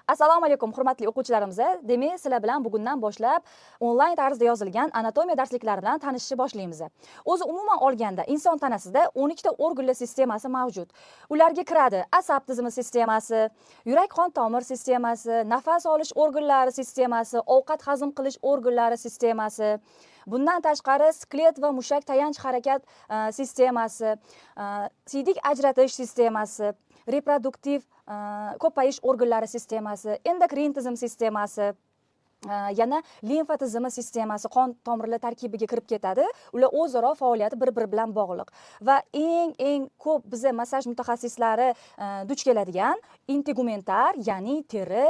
Assalomu alaykum, hurmatli o'quvchilarimiz. Demak, sizlar bilan bugundan boshlab onlayn tarzda yozilgan anatomiya darsliklari bilan tanishishni boshlaymiz. O'zi umuman olganda inson tanasida 12 ta organlar sistemasi mavjud. Ularga kiradi asab tizimi sistemasi, yurak-qon tomir sistemasi, nafas olish organlari sistemasi, ovqat hazm qilish organlari sistemasi. Bundan tashqari skelet va mushak tayanch harakat sistemasi, siydik ajratish sistemasi, reproduktiv ko'payish organlari sistemasi, endokrin tizim sistemasi, yana limfa tizimi sistemasi qon tomirlar tarkibiga kirib ketadi. Ular o'zaro faoliyati bir-biri bilan bog'liq. Va eng ko'p biza massaj mutaxassislari duch keladigan integumentar, ya'ni teri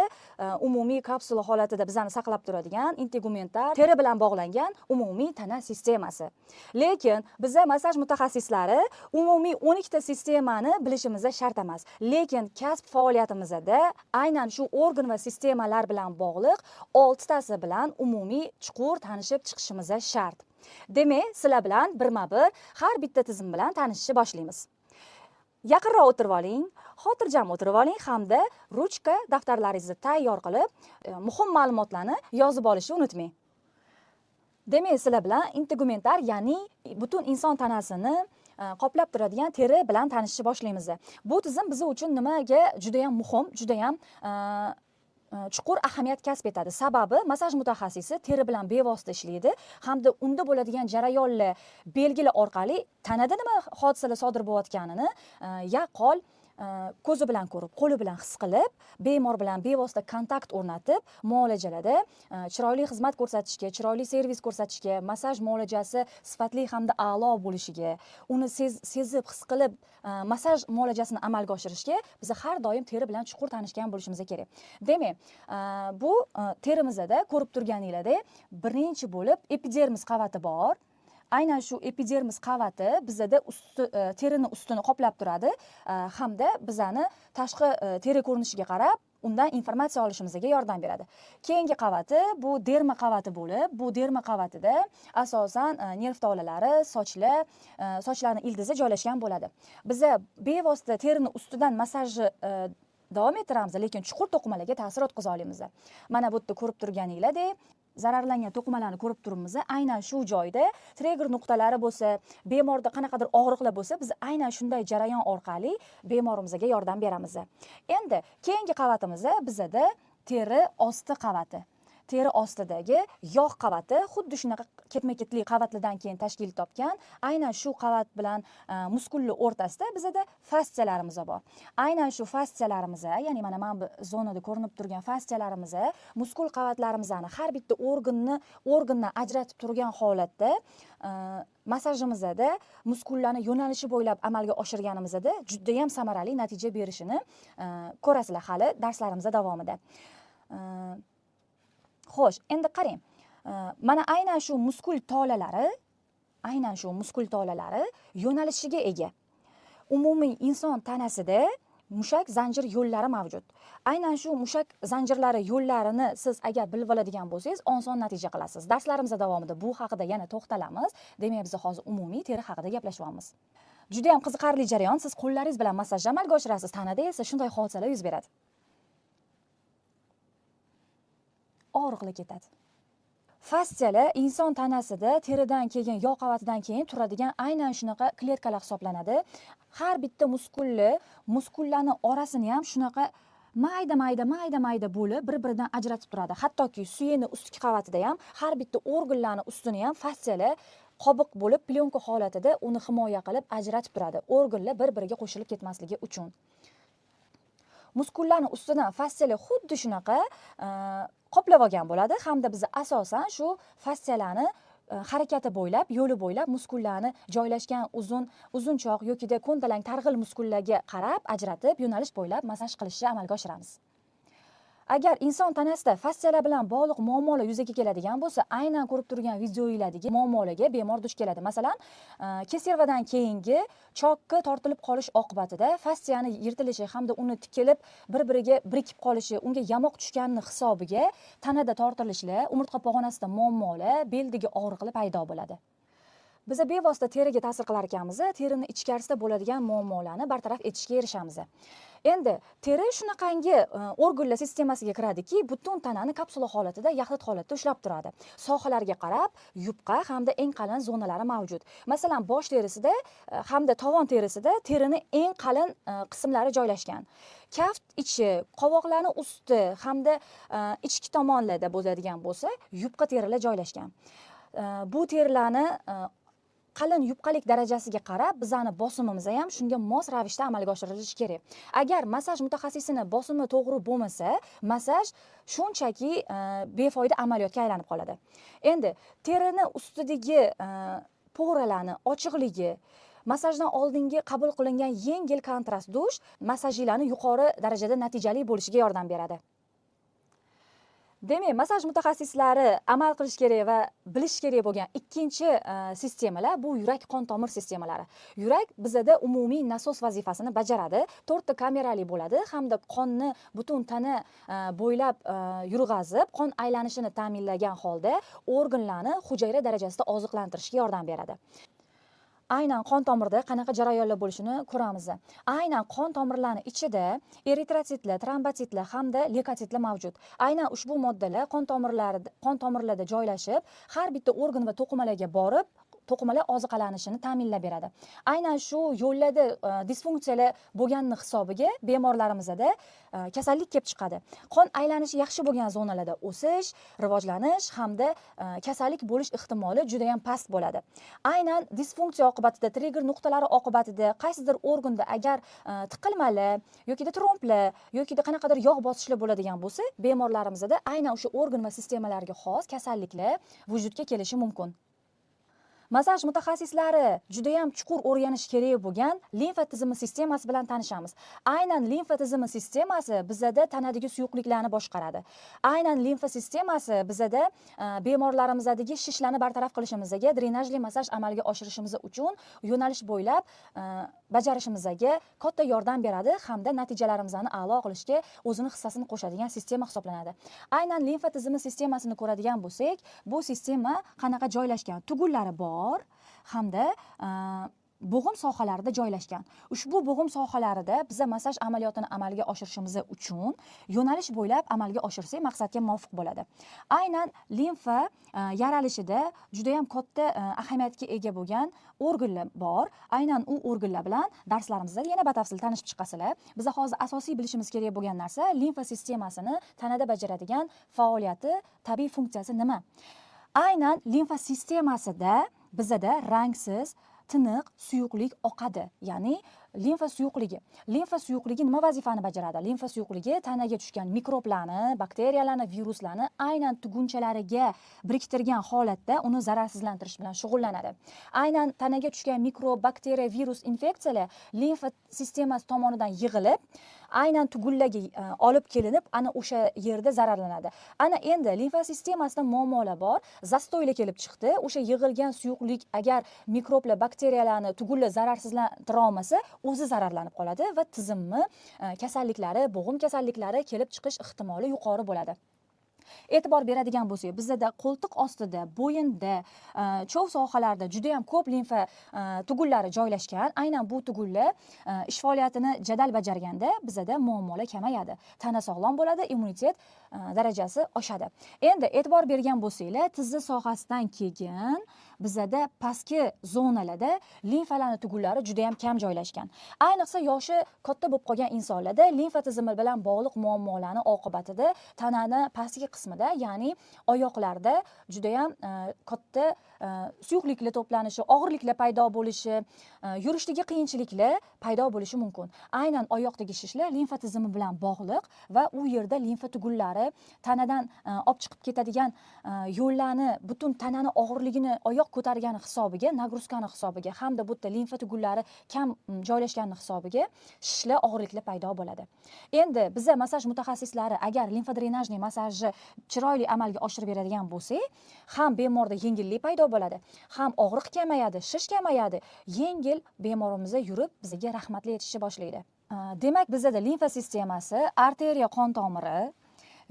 umumiy kapsula holatida bizani saqlab turadigan integumentar teri bilan bog'langan umumiy tana sistemasi. Lekin biza massaj mutaxassislari umumiy 12 ta sistemani bilishimiz shart emas. Lekin kasb faoliyatimizda aynan shu organ va sistemalar bilan bog'liq 6 tasi bilan umumiy chuqur tanishib chiqishimiz shart. Demak, sizlar bilan birma-bir har bitta tizim bilan tanishishni boshlaymiz. Yaqinroq o'tirib oling, xotirjam o'tirib oling hamda ruchka, daftarlaringizni tayyor qilib, muhim ma'lumotlarni yozib olishni unutmang. Demak, sizlar bilan integumentar, ya'ni butun inson tanasini qoplab turadigan teri bilan tanishishni boshlaymiz. Bu tizim biz uchun nimaga juda ham muhim, juda ham chuqur ahamiyat kasb etadi. Sababi massaj mutaxassisi teri bilan bevosita ishlaydi hamda unda bo'ladigan jarayonlar, belgilar orqali tanada nima hodisalar sodir bo'layotganini yaqqol ko'zi bilan ko'rib, qo'li bilan his qilib, bemor bilan bevosita kontakt o'rnatib, muolajalarda chiroyli xizmat ko'rsatishga, chiroyli servis ko'rsatishga, massaj muolajasi sifatli hamda a'lo bo'lishiga, uni sezib, his qilib, massaj muolajasini amalga oshirishga biz har doim teri bilan chuqur tanishgan bo'lishimiz kerak. Demak, bu terimizda ko'rib turganinglardek birinchi bo'lib epidermis qavati bor. Aynan shu epidermis qavati bizada usti, terini ustini qoplab turadi, hamda bizani tashqi teri ko'rinishiga qarab undan informatsiya olishimizga yordam beradi. Keyingi qavati bu derma qavati bo'lib, bu derma qavatida asosan nerv tolalari, sochlar, sochlarni ildizi joylashgan bo'ladi. Biza bevosita terini ustidan massajni davom ettiramiz, lekin chuqur to'qimalarga ta'sir o'tkaza olamiz. Mana bu yerda ko'rib turganinglardek zararlangan to'qimalarni ko'rib turibmiz. Aynan shu joyda trigger nuqtalari bo'lsa, bemorda qanaqadir og'riqlar bo'lsa, biz aynan shunday jarayon orqali bemorimizga yordam beramiz. Endi keyingi qavatimiz bizada teri osti qavati. Teri ostidagi yog' qavati xuddi shunaqa ketma-ketli qavatlardan keyin tashkil topgan. Aynan shu qavat bilan muskulli o'rtasida bizada fastsiyalarimiz bor. Aynan shu fastsiyalarimiz, ya'ni mana bu zonada ko'rinib turgan fastsiyalarimiz muskul qavatlarimizni har bitta organni organdan ajratib turgan holatda massajimizda muskullarni yo'nalishi bo'ylab amalga oshirganimizda juda ham samarali natija berishini ko'rasizlar hali darslarimiz davomida. Xo'sh, endi qarang. Mana aynan shu muskul tolalari, aynan shu muskul tolalari yo'nalishiga ega. Umumiy inson tanasida mushak zanjir yo'llari mavjud. Aynan shu mushak zanjirlari yo'llarini siz agar bilib oladigan bo'lsangiz, oson natija qilasiz. Darslarimiz davomida bu haqida yana to'xtalamiz. Demak, biz hozir umumiy teri haqida gaplashyapmiz. Juda ham qiziqarli jarayon. Siz qo'llaringiz bilan massaj amalga oshirasiz, tanada esa shunday hodisalar yuz beradi. Og'riqlar ketadi. Fastsiyalar inson tanasida teridan keyin, yog' qavatidan keyin turadigan aynan shunaqa kletkalar hisoblanadi. Har bitta muskulli, muskullarni orasini ham shunaqa mayda mayda mayda mayda bo'lib bir-biridan ajratib turadi. Hattoki suyakni ustki qavatida ham har bitta organlarni ustini ham fastsiyalar qobiq bo'lib plyonka holatida uni himoya qilib ajratib turadi. Organlar bir-biriga qo'shilib ketmasligi uchun. Muskullarni ustidan fastsiyalar xuddi shunaqa qoplab olgan bo'ladi hamda biz asosan shu fastsiyalarni harakati bo'ylab, yo'li bo'ylab muskullarni joylashgan uzun, uzunchoq yokida ko'ndalang targ'il muskullarga qarab ajratib, yo'nalish bo'ylab massaj qilishni amalga oshiramiz. Agar inson tanasida fastsiyalar bilan bog'liq muammolar yuzaga keladigan bo'lsa, aynan ko'rib turgan videolardagi muammolarga bemor duch keladi. Masalan, keservadan keyingi chokka tortilib qolish oqibatida fastsiyani yirtilishi hamda uni tikilib bir-biriga birikib qolishi, unga yamoq tushganini hisobiga tanada tortilishlar, umurtqa pog'onasida muammolar, beldagi og'riqlar paydo bo'ladi. Biza bevosita teriga ta'sir qilar ekanmiz, terini ichkarisida bo'ladigan muammolarni bartaraf etishga erishamiz. Endi teri shunaqangi organlar sistemasiga kiradiki, butun tanani kapsula holatida, yaxlit holatda ushlab turadi. Sohalarga qarab yupqa hamda eng qalin zonalari mavjud. Masalan, bosh terisida hamda tovon terisida terini eng qalin qismlari joylashgan. Kaft ichi, qovoqlarni usti hamda ichki tomonlarda bo'ladigan bo'lsa, yupqa terilar joylashgan. Bu terilarni qalin yupqalik darajasiga qarab bizani bosimimiz ham shunga mos ravishda amalga oshirilishi kerak. Agar massaj mutaxassisini bosimi to'g'ri bo'lmasa, massaj shunchaki befoyda amaliyotga aylanib qoladi. Endi terini ustidagi poralarni ochiqligi, massajdan oldingi qabul qilingan yengil kontrast dush massajlarni yuqori darajada natijali bo'lishiga yordam beradi. Demak, massaj mutaxassislari amal qilish kerak va bilish kerak bo'lgan ikkinchi sistemalar bu yurak qon tomir sistemalari. Yurak bizada umumiy nasos vazifasini bajaradi. To'rtta kamerali bo'ladi hamda qonni butun tana bo'ylab yurg'azib, qon aylanishini ta'minlagan holda organlarni hujayra darajasida oziqlantirishga yordam beradi. Aynan qon tomirda qanaqa jarayonlar bo'lishini ko'ramiz. Aynan qon tomirlarni ichida eritrotsitlar, trombotsitlar hamda leykotsitlar mavjud. Aynan ushbu moddalar qon tomirlarda joylashib, har bitta organ va to'qimalarga borib, to'qimalar oziqalanishini ta'minlab beradi. Aynan shu yo'llarda disfunksiyalar bo'lganini hisobiga bemorlarimizda kasallik kelib chiqadi. Qon aylanishi yaxshi bo'lgan zonalarda o'sish, rivojlanish hamda kasallik bo'lish ehtimoli juda ham past bo'ladi. Aynan disfunksiya oqibatida, trigger nuqtalari oqibatida qaysidir organda agar tiqilmalar yokida tromblar yokida qanaqadir yog' bosishlar bo'ladigan bo'lsa, bemorlarimizda aynan o'sha organ va sistemalarga xos kasalliklar vujudga kelishi mumkin. Massaj mutaxassislari juda ham chuqur o'rganish kerak bo'lgan limfa tizimi sistemasi bilan tanishamiz. Aynan limfa tizimi sistemasi bizada tanadagi suyuqliklarni boshqaradi. Aynan limfa sistemasi bizada bemorlarimizdagi shishlarni bartaraf qilishimizga, drenajli massaj amalga oshirishimiz uchun yo'nalish bo'ylab bajarishimizga katta yordam beradi hamda natijalarimizni a'lo qilishga o'zini hissasini qo'shadigan sistema hisoblanadi. Aynan limfa tizimi sistemasini ko'radigan bo'lsak, bu sistema qanaqa joylashgan? Tugunlari bor hamda bo'g'im sohalarida joylashgan. Ushbu bo'g'im sohalarida biza massaj amaliyotini amalga oshirishimiz uchun yo'nalish bo'ylab amalga oshirsak maqsadga muvofiq bo'ladi. Aynan limfa yaralishida juda ham katta ahamiyatga ega bo'lgan organlar bor. Aynan u organlar bilan darslarimizda yana batafsil tanishib chiqasizlar. Biza hozir asosiy bilishimiz kerak bo'lgan narsa limfa sistemasini tanada bajaradigan faoliyati, tabiiy funksiyasi nima? Aynan limfa sistemasida bizada rangsiz tiniq suyuqlik oqadi, ya'ni limfa suyuqligi. Limfa suyuqligi nima vazifani bajaradi? Limfa suyuqligi tanaga tushgan mikroblarni, bakteriyalarni, viruslarni aynan tugunchalariga biriktirgan holatda uni zararsizlantirish bilan shug'ullanadi. Aynan tanaga tushgan mikrob, bakteriya, virus infeksiyalar limfa sistemasi tomonidan yig'ilib, aynan tugunlarga olib kelinib, ana o'sha yerda zararlanadi. Ana endi limfa sistemasida muammolar bor, застой lar kelib chiqdi. O'sha yig'ilgan suyuqlik agar mikroblar, bakteriyalarni tugunlar zararsizlantira olmasa, o'zi zararlanib qoladi va tizimni kasalliklari, bo'g'im kasalliklari kelib chiqish ehtimoli yuqori bo'ladi. E'tibor beradigan bo'lsak, bizada qo'ltiq ostida, bo'yinda, chov sohalarida juda ham ko'p limfa tugunlari joylashgan. Aynan bu tugunlar ish faoliyatini jadal bajarganda bizada muammolar kamayadi, tana sog'lom bo'ladi, immunitet darajasi oshadi. Endi e'tibor bergan bo'lsanglar, tizza sohasidan keyin bizada pastki zonalarda limfalarni tugunlari juda ham kam joylashgan. Ayniqsa yoshi katta bo'lib qolgan insonlarda limfa tizimi bilan bog'liq muammolarni oqibatida tanani pastki qismida, ya'ni oyoqlarda juda ham katta suyuqliklar to'planishi, og'irliklar paydo bo'lishi, yurishdagi qiyinchiliklar paydo bo'lishi mumkin. Aynan oyoqdagi shishlar limfa tizimi bilan bog'liq va u yerda limfa tugunlari tanadan olib chiqib ketadigan yo'llarni, butun tanani og'irligini oyoq ko'targani hisobiga, нагрузка ni hisobiga hamda bu yerda limfa tugunlari kam joylashgani hisobiga shishlar, og'irliklar paydo bo'ladi. Endi biza massaj mutaxassislari agar limfodrenajniy massajni chiroyli amalga oshirib beradigan bo'lsak, ham bemorda yengillik paydo bo'ladi, ham og'riq kamayadi, shish kamayadi, yengil bemorimiz yurib bizga rahmatli aytishni boshlaydi. Demak, bizada limfa sistemasi arteriya qon tomiri,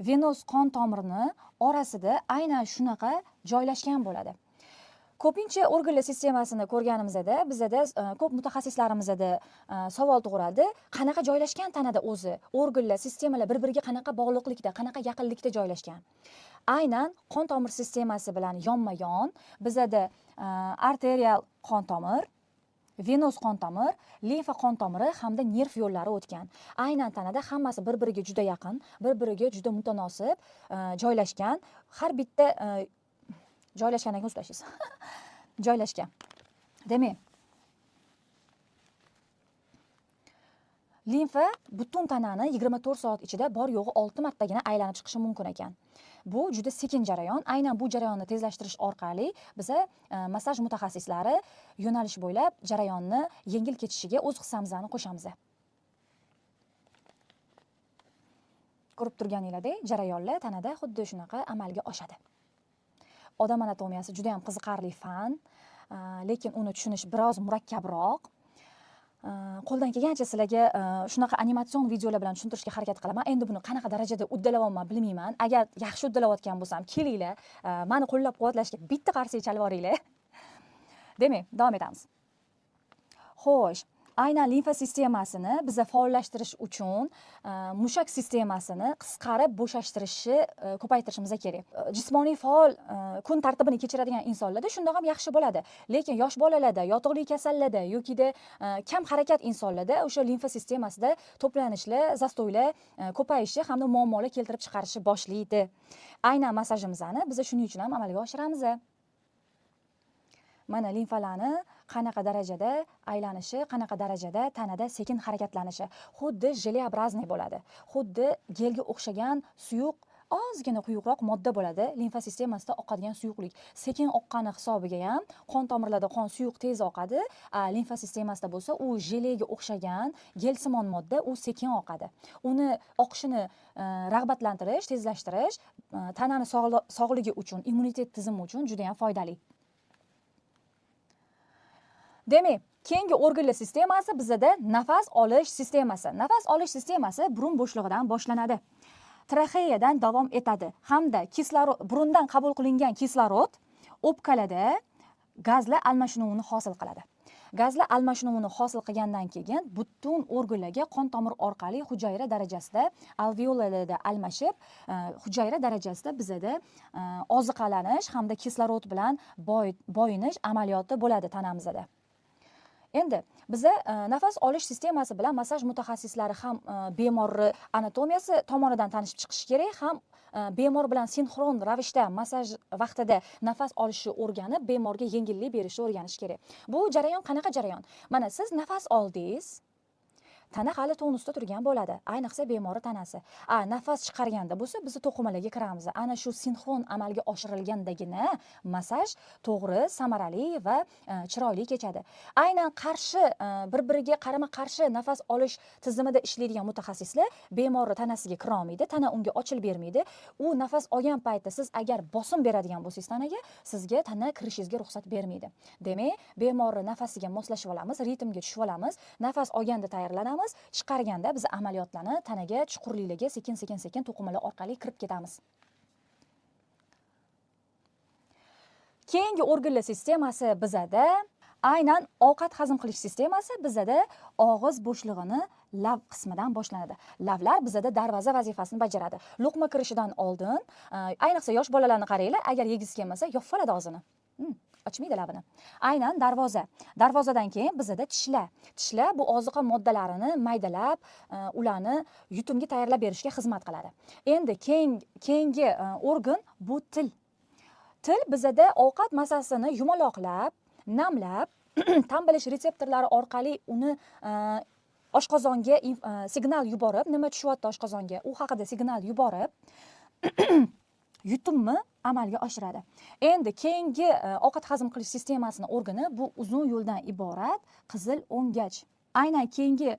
venoz qon tomirini orasida aynan shunaqa joylashgan bo'ladi. Ko'pincha organlar sistemasini ko'rganimizda bizada ko'p mutaxassislarimizda savol tug'iladi: qanaqa joylashgan tanada o'zi organlar, sistemalar bir-biriga qanaqa bog'liqlikda, qanaqa yaqinlikda joylashgan? Aynan qon tomir sistemasi bilan yonma-yon bizada arterial qon tomir, venoz qon tomir, limfa qon tomiri hamda nerv yo'llari o'tgan. Aynan tanada hammasi bir-biriga juda yaqin, bir-biriga juda mutanosib joylashgan. Har bitta joylashgandan keyin ushlashsiz. Joylashgan. Demak, limfa butun tanani 24 soat ichida bor yo'g'i 6 martagina aylanib chiqishi mumkin ekan. Bu juda sekin jarayon. Aynan bu jarayonni tezlashtirish orqali biza massaj mutaxassislari yo'nalish bo'ylab jarayonni yengil kechishiga o'z hissamizni qo'shamiz. Ko'rib turganinglardek, jarayonlar tanada xuddi shunaqa amalga oshadi. Odam anatomiyasi juda ham qiziqarli fan, lekin uni tushunish biroz murakkabroq. Qo'ldan kelgancha sizlarga shunaqa animatsion videolar bilan tushuntirishga harakat qilaman. Endi buni qanaqa darajada uddalayapman bilmayman. Agar yaxshi uddalayotgan bo'lsam, kelinglar, meni qo'llab-quvvatlashga bitta qarsak chalib yuboringlar. Demak, davom etamiz. Xo'sh, aynan limfa sistemasini biza faollashtirish uchun mushak sistemasini qisqarib bo'shashtirishni ko'paytirishimiz kerak. Jismoniy faol kun tartibini kechiradigan insonlarda shundoq ham yaxshi bo'ladi. Lekin yosh bolalarda, yotoqli kasallarda yokida kam harakat insonlarda o'sha limfa sistemasida to'planishlar, zastoylar ko'payishi hamda muammolar keltirib chiqarishi boshlaydi. Aynan massajimizni biz shuning uchun ham amalga oshiramiz. Mana limfalarni qanaqa darajada aylanishi, qanaqa darajada tanada sekin harakatlanishi, xuddi jeleobrazniy bo'ladi. Xuddi gelga o'xshagan suyuq, ozgina quyuqroq modda bo'ladi. Limfa sistemasida oqadigan suyuqlik sekin oqqani hisobiga ham qon tomirlarida qon suyuq tez oqadi, limfa sistemasida bo'lsa u jelega o'xshagan gelsimon modda, u sekin oqadi. Uni oqishini rag'batlantirish, tezlashtirish tanani sog'ligi uchun, immunitet tizimi uchun juda ham foydali. Demak, keyingi organlar sistemasi bizada nafas olish sistemasi. Nafas olish sistemasi burun bo'shlig'idan boshlanadi. Traxeyadan davom etadi hamda kislorod, burundan qabul qilingan kislorod o'pkalada gazlar almashinuvini hosil qiladi. Gazlar almashinuvini hosil qilgandan keyin butun organlarga qon tomir orqali hujayra darajasida alveolalarda almashib, hujayra darajasida bizada oziqalanish hamda kislorod bilan boyinish amaliyoti bo'ladi tanamizda. Endi biza nafas olish sistemasi bilan massaj mutaxassislari ham bemorni anatomiyasi tomonidan tanishib chiqishi kerak, ham bemor bilan sinxron ravishda massaj vaqtida nafas olishni o'rganib, bemorga yengillik berishni o'rganish kerak. Bu jarayon qanaqa jarayon? Mana siz nafas oldingiz, tana hali tonusda turgan bo'ladi, ayniqsa bemorni tanasi. Nafas chiqarganda bo'lsa biz to'qimalarga kiramiz. Ana shu sinxron amalga oshirilgandagina massaj to'g'ri, samarali va chiroyli kechadi. Aynan qarshi, bir-biriga qarama-qarshi nafas olish tizimida ishlaydigan mutaxassislar bemorni tanasiga kira olmaydi, tana unga ochilib bermaydi. U nafas olgan paytda siz agar bosim beradigan bo'lsangiz tanaga, sizga tana kirishingizga ruxsat bermaydi. Demak, bemorni nafasiga moslashib olamiz, ritmga tushib olamiz, nafas olganda tayyorlanamiz, chiqarganda biz amaliyotlarni tanaga chuqurligiga sekin-sekin sekin to'qimalar orqali kirib ketamiz. Keyingi organlar sistemasi bizada aynan ovqat hazm qilish sistemasi bizada og'iz bo'shlig'ini lav qismidan boshlanadi. Lavlar bizada darvoza vazifasini bajaradi. Luqma kirishidan oldin, ayniqsa yosh bolalarni qaranglar, agar yegisi kelmasa yopib oladi og'zini. Ochmaydi labini. Aynan darvoza. Darvozadan keyin bizada tishlar. Tishlar bu oziqa moddalarini maydalab, ularni yutumga tayyorlab berishga xizmat qiladi. Endi keyingi organ bu til. Til bizada ovqat massasini yumaloqlab, namlab, tam bilish retseptorlari orqali uni oshqozonga signal yuborib, nima tushyapti oshqozonga, u haqida signal yuborib, yutumni amalga oshiradi. Endi keyingi ovqat hazm qilish sistemasini organi bu uzun yo'ldan iborat qizil o'ngach. Aynan keyingi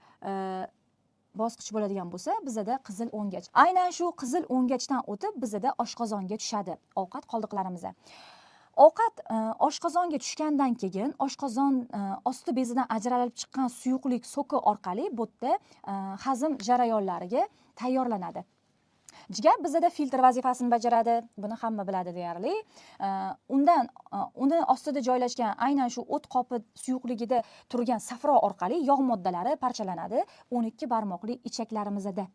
bosqich bo'ladigan bo'lsa, bizada qizil o'ngach. Aynan shu qizil o'ngachdan o'tib bizada oshqozonga tushadi ovqat qoldiqlarimiz. Ovqat oshqozonga tushgandan keyin oshqozon osti bezidan ajralib chiqqan suyuqlik soki orqali bu yerda hazm jarayonlariga tayyorlanadi. Jigar bizada filtr vazifasini bajaradi, buni hamma biladi deyarli. Undan uni ostida joylashgan aynan shu o't qopi suyuqligida turgan safro orqali yog' moddalari parchalanadi 12 barmoqli ichaklarimizda.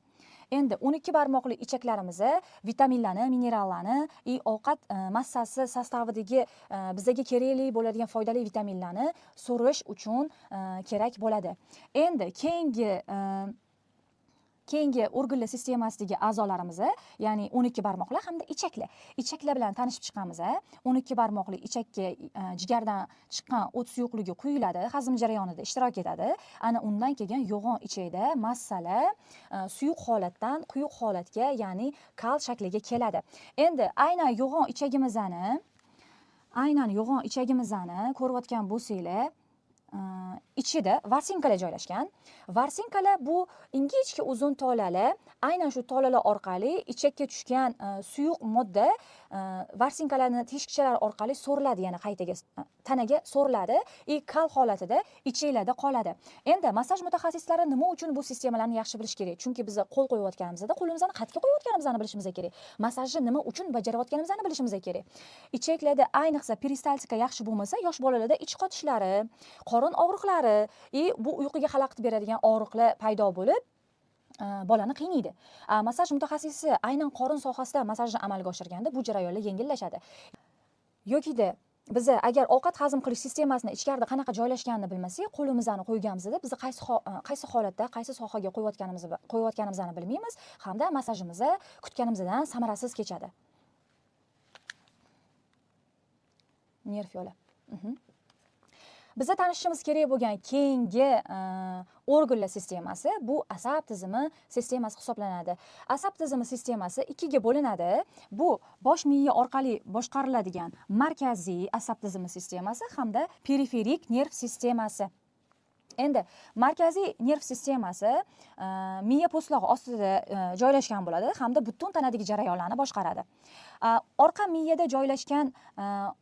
Endi 12 barmoqli ichaklarimiz vitaminlarni, minerallarni и ovqat massasi sostavidagi bizga kerakli bo'ladigan foydali vitaminlarni so'rish uchun kerak bo'ladi. Endi keyingi organlar sistemasidagi a'zolarimiz, ya'ni 12 barmoqlar hamda ichaklar. Ichaklar bilan tanishib chiqamiz. 12 barmoqli ichakka jigardan chiqqan o't suyuqligi quyiladi, hazm jarayonida ishtirok etadi. Ana undan keyin yo'g'on ichakda massalar suyuq holatdan quyuq holatga, ya'ni kal shakliga keladi. Endi aynan yo'g'on ichagimizni ko'rayotgan bo'lsanglar, ichida ворсинка lar joylashgan. Ворсинка lar bu ingichka uzun tolalar. Aynan shu tolalar orqali ichakka tushgan suyuq modda ворсинка larni teshikchalari orqali so'riladi, yana qaytaga tanaga so'riladi и kal holatida ichaklarda qoladi. Endi massaj mutaxassislari nima uchun bu sistemalarni yaxshi bilish kerak? Chunki biz qo'l qo'yayotganimizda qo'limizni qayerga qo'yayotganimizni bilishimiz kerak. Massajni nima uchun bajarayotganimizni bilishimiz kerak. Ichaklarda ayniqsa peristaltika yaxshi bo'lmasa, yosh bolalarda ich qotishlari, qorin og'riqlari и bu uyquga xalaqit beradigan og'riqlar paydo bo'lib, bolani qiynaydi. Massaj mutaxassisi aynan qorin sohasida massajni amalga oshirganda bu jarayonlar yengillashadi. Yokida biza agar ovqat hazm qilish sistemasini ichkarida qanaqa joylashganini bilmasak, qo'limizni qo'yganimizda biz qaysi holatda, qaysi sohaga qo'yayotganimizni bilmaymiz hamda massajimiz kutganimizdan samarasiz kechadi. Nerv yo'li. Biza tanishishimiz kerak bo'lgan keyingi organlar sistemasi bu asab tizimi sistemasi hisoblanadi. Asab tizimi sistemasi ikkiga bo'linadi. Bu bosh miya orqali boshqariladigan markaziy asab tizimi sistemasi hamda periferik nerv sistemasi. Endi markaziy nerv sistemasi miya po'stlog'i ostida joylashgan bo'ladi hamda butun tanadagi jarayonlarni boshqaradi. Orqa miyada joylashgan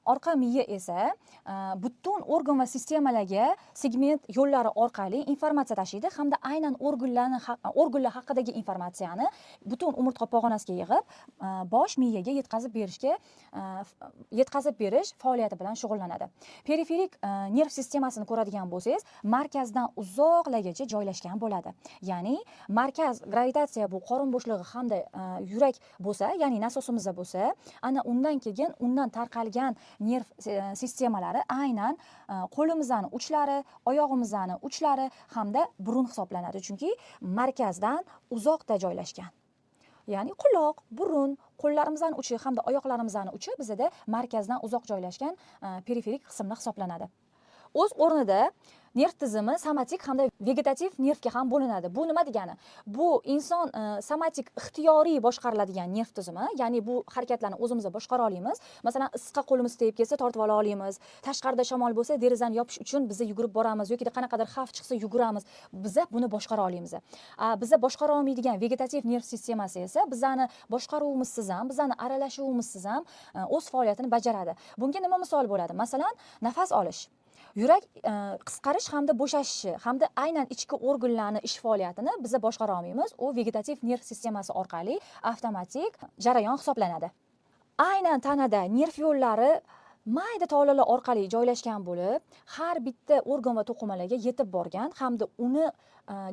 orqa miya esa butun organ va sistemalarga segment yo'llari orqali informatsiya tashiydi hamda aynan organlar haqidagi informatsiyani butun umurtqa pog'onasiga yig'ib, bosh miyaga yetkazib berish faoliyati bilan shug'ullanadi. Periferik nerv sistemasini ko'radigan bo'lsangiz, markazdan uzoqlargacha joylashgan bo'ladi. Ya'ni markaz gravitatsiya bu qorin bo'shlig'i hamda yurak bo'lsa, ya'ni nasosimizda bo'lsa, ana undan keyin undan tarqalgan nerv sistemalari aynan qo'limizning uchlari, oyog'imizning uchlari hamda burun hisoblanadi. Chunki markazdan uzoqda joylashgan. Ya'ni quloq, burun, qo'llarimizning uchi hamda oyoqlarimizning uchi bizada markazdan uzoq joylashgan periferik qismlar hisoblanadi. O'z o'rnida nerv tizimi somatik hamda vegetativ nervga ham bo'linadi. Bu nima degani? Bu inson somatik ixtiyoriy boshqariladigan nerv tizimi, ya'ni bu harakatlarni o'zimiz boshqara olamiz. Masalan, issiqqa qo'limiz tegib ketsa tortib ola olamiz. Tashqarida shamol bo'lsa derazani yopish uchun biz yugurib boramiz yoki qanaqadir xavf chiqsa yuguramiz. Biz buni boshqara olamiz. Biza boshqara olmaydigan vegetativ nerv sistemasi esa bizani boshqaruvimizsiz ham, bizani aralashuvimizsiz ham o'z faoliyatini bajaradi. Bunga nima misol bo'ladi? Masalan, nafas olish. Yurak qisqarish hamda bo'shashishi hamda aynan ichki organlarning ish faoliyatini biz boshqara olmaymiz. U vegetativ nerv sistemasi orqali avtomatik jarayon hisoblanadi. Aynan tanada nerv yo'llari mayda tolalar orqali joylashgan bo'lib, har bitta organ va to'qimalarga yetib borgan hamda uni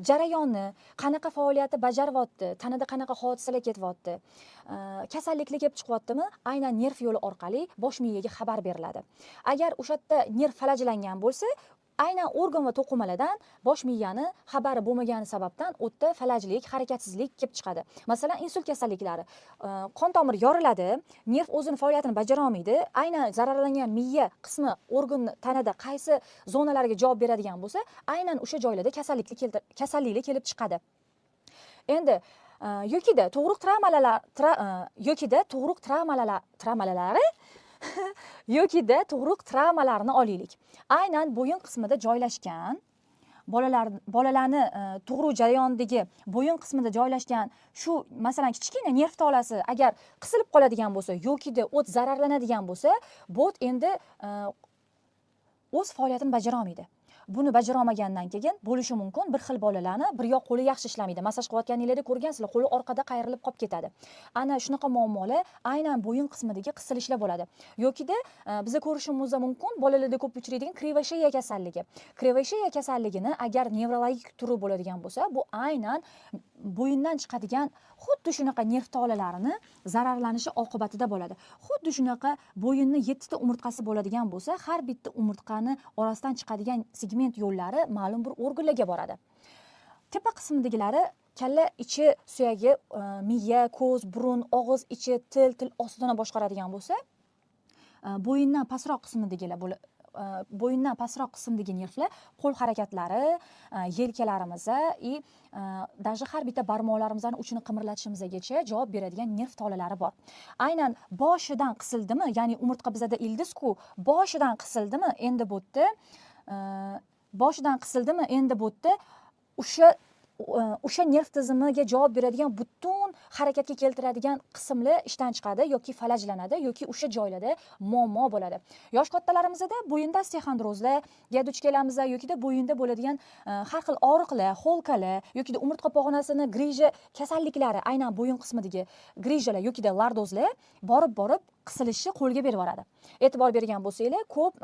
jarayonni, qanaqa faoliyatni bajaryapti, tanada qanaqa hodisalar ketyapti, kasalliklar kelib chiqyaptimi, aynan nerv yo'li orqali bosh miyaga xabar beriladi. Agar o'sha yerda nerv falajlangan bo'lsa, aynan organ va to'qimalardan bosh miyani xabari bo'lmagani sababdan u yerda falajlik, harakatsizlik kelib chiqadi. Masalan, insult kasalliklari, qon tomir yoriladi, nerv o'zini faoliyatini bajara olmaydi. Aynan zararlangan miya qismi organ tanada qaysi zonalarga javob beradigan bo'lsa, aynan o'sha joylarda kasalliklar kelib chiqadi. Endi yokida tug'ruq travmalar, yokida tug'ruq travmalar, travmalari yokida tug'ruq travmalarini olaylik. Aynan bo'yin qismida joylashgan bolalarni tug'ruq jarayonidagi bo'yin qismida joylashgan shu, masalan, kichkina nerv tolasi agar qisilib qoladigan bo'lsa yokida o't zararlanadigan bo'lsa, bu endi o'z faoliyatini bajara olmaydi. Buni bajara olmagandan keyin bo'lishi mumkin, bir xil bolalarni bir yoq qo'li yaxshi ishlamaydi. Massaj qilayotganinglarda ko'rgansizlar, qo'li orqada qayrilib qolib ketadi. Ana shunaqa muammolar aynan bo'yin qismidagi qisilishlar bo'ladi. Yokida biza ko'rishimiz mumkin, bolalarda ko'p uchraydigan кривошея kasalligi. Кривошея kasalligini agar nevrologik turi bo'ladigan bo'lsa, bu aynan bo'yindan chiqadigan xuddi shunaqa nerv tolalarini zararlanishi oqibatida bo'ladi. Xuddi shunaqa bo'yinni 7 ta umurtqasi bo'ladigan bo'lsa, har bitta umurtqani orasidan chiqadigan segment yo'llari ma'lum bir organlarga boradi. Tepa qismidagilari kalla ichi suyagi, miya, ko'z, burun, og'iz ichi, til, til ostini boshqaradigan bo'lsa, bo'yindan pastroq qismidagilar bo'yindan pastroq qismdagi nervlar qo'l harakatlari, yelkalarimiz и даже har bitta barmoqlarimizni uchini qimirlatishimizgacha javob beradigan nerv tolalari bor. Aynan boshidan qisildimi, ya'ni umurtqa bizada ildiz-ku, boshidan qisildimi, endi bu yerda boshidan qisildimi, endi bu yerda o'sha nerv tizimiga javob beradigan butun harakatga keltiradigan qismlar ishdan chiqadi yoki falajlanadi yoki o'sha joylarda muammo bo'ladi. Yosh kattalarimizda bo'yinda osteoxondrozlarga duch kelamiz yokida bo'yinda bo'ladigan har xil og'riqlar, холка lar yokida umurtqa pog'onasini грыжа kasalliklari, aynan bo'yin qismidagi грыжа lar yokida lordozlar borib-borib qisilishi qo'lga berib yuboradi. E'tibor bergan bo'lsanglar, ko'p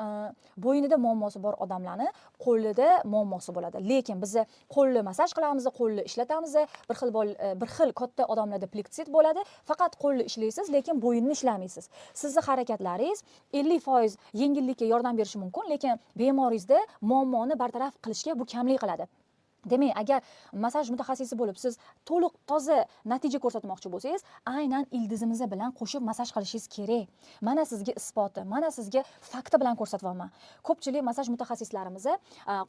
bo'yinida muammosi bor odamlarni qo'lida muammosi bo'ladi. Lekin biz qo'lni massaj qilamiz, qo'lni ishlatamiz. Bir xil katta odamlarda pleksit bo'ladi. Faqat qo'lni ishlaysiz, lekin bo'yinni ishlamaysiz. Sizni harakatlaringiz 50% yengillikka yordam berishi mumkin, lekin bemoringizda muammoni bartaraf qilishga bu kamlik qiladi. Demak, agar massaj mutaxassisi bo'lib siz to'liq toza natija ko'rsatmoqchi bo'lsangiz, aynan ildizimiz bilan qo'shib massaj qilishingiz kerak. Mana sizga isboti, mana sizga fakti bilan ko'rsatyapman. Ko'pchilik massaj mutaxassislarimiz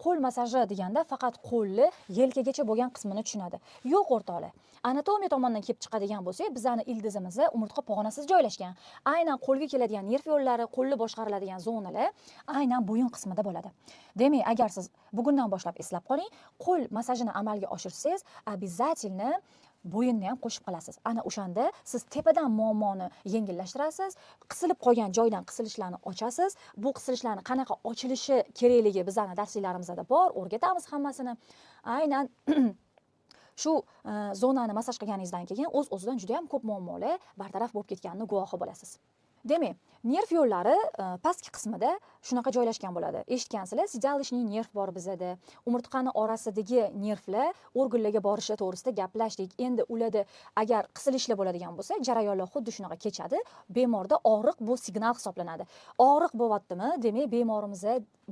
qo'l massaji deganda faqat qo'lni yelkagacha bo'lgan qismini tushunadi. Yo'q, o'rtoqlar. Anatomiya tomonidan kelib chiqadigan bo'lsak, bizani ildizimiz umurtqa pog'onasida joylashgan. Aynan qo'lga keladigan nerv yo'llari, qo'lni boshqariladigan zonalar aynan bo'yin qismida bo'ladi. Demak, agar siz bugundan boshlab eslab qoling, qo'l massajini amalga oshirsangiz, обязательно bo'yinni ham qo'shib qilasiz. Ana o'shanda siz tepadan muammoni yengillashtirasiz, qisilib qolgan joydan qisilishlarni ochasiz. Bu qisilishlarni qanaqa ochilishi kerakligi bizani darsliklarimizda bor, o'rgatamiz hammasini. Aynan shu zonani massaj qilganingizdan keyin o'z-o'zidan juda ham ko'p muammolar bartaraf bo'lib ketganini guvohi bo'lasiz. Demak, nerv yo'llari pastki qismida shunaqa joylashgan bo'ladi. Eshitgansizlar, седалищный nerv bor bizada. Umurtqani orasidagi nervlar organlarga borishi to'g'risida gaplashdik. Endi ularda agar qisilishlar bo'ladigan bo'lsa, jarayonlar xuddi shunaqa kechadi. Bemorda og'riq bu signal hisoblanadi. Og'riq bo'lyaptimi, demak